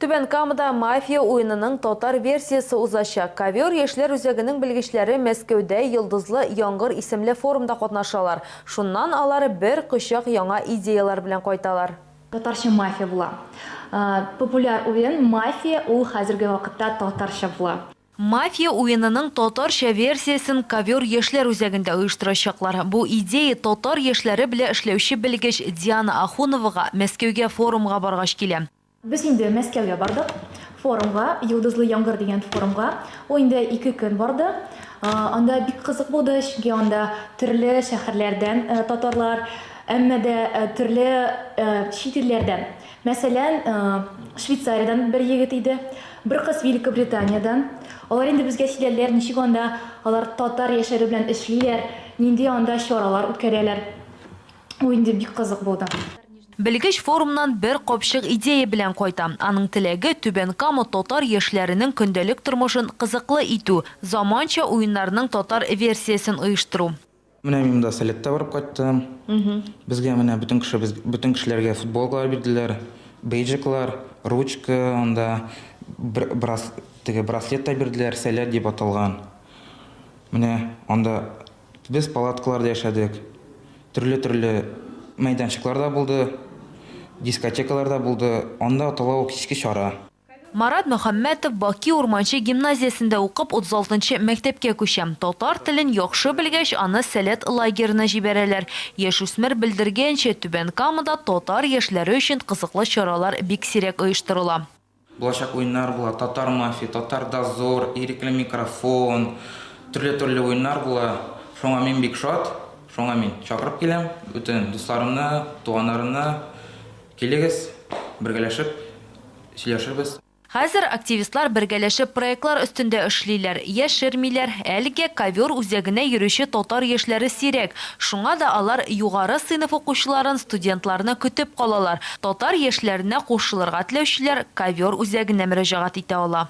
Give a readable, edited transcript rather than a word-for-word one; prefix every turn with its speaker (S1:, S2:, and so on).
S1: Түбән Камада Мафия уенының татар версиясе узачак. Ковер яшьләр үзәгенең белгечләре Мәскәүдә Йолдызлы яңгыр исемле форумда катнашалар. Шуннан алар бер кочак яңа идеяләр белән кайталар.
S2: Татарча мафия була. Популяр уен Мафия ул хәзерге вакытта татарча була.
S1: Мафия уенының татарча версиясен Ковер яшьләр үзәгендә оештырачаклар. Бу идея татар яшьләре белә эшләүче белгеч Диана Ахуновага Мәскәүгә форумга баргач килә.
S2: Без инде Мәскәүгә бардык, форумга, Йолдызлы яңгыр дигән форумга. Ул инде ике көн барды. Анда бик кызык булды, чөнки анда төрле шәһәрләрдән татарлар, әмма дә төрле чит илләрдән. Мәсәлән, Швейцариядән бер егет иде, бер кыз Великобританиядән. Алар инде безгә сөйләделәр, ничек анда алар татар яшьләре белән эшлиләр, нинди анда чаралар үткәрәләр. Ул инде бик кызык булды.
S1: Белгеч форумнан бер капчык идея белән кайта. Аның теләге, Түбән Кама татар яшьләренең көндәлек тормышын кызыклы итү, заманча уеннарның татар версиясен оештыру.
S3: Менә мин монда Сәләттә барып кайттым. Безгә менә бөтен кеше без бөтен кешеләргә футболкалар бирделәр, бейджиклар, ручка, анда бер брас теге браслет та бирделәр, Сәләт дип аталган. Менә анда без палаткаларда яшәдек. Төрле-төрле мәйданчыклар да булды, дискотекалар да булды. Анда атала ул кичке чара.
S1: Марат Мөхәммәтов Баки Урманче гимназиясендә укып, 36 нчы мәктәпкә күчә. Татар телен яхшы белгәч, аны Сәләт лагерена җибәрәләр. Яшүсмер белдергәнчә, Түбән Камада татар яшьләре өчен кызыклы чаралар бик сирәк оештырыла.
S3: Булачак уеннар була, Татар мафия, Татар дозор, Ирекле микрофон, төрле-төрле уеннар була. Шуңа мин бик шат, шуңа мин чакырып киләм бөтен дусларымны, туганнарымны. Килегез, бергәләшеп сөйләшербез.
S1: Хәзер активистлар бергәләшеп проектлар өстендә эшлиләр. Яшермиләр, әлегә Ковер үзәгенә йөрүче татар яшьләре сирәк. Шуңа да алар югары сыйныф укучыларын, студентларны көтеп калалар. Татар яшьләренә кушылырга теләүчеләр Ковер үзәгенә мөрәҗәгать итә ала.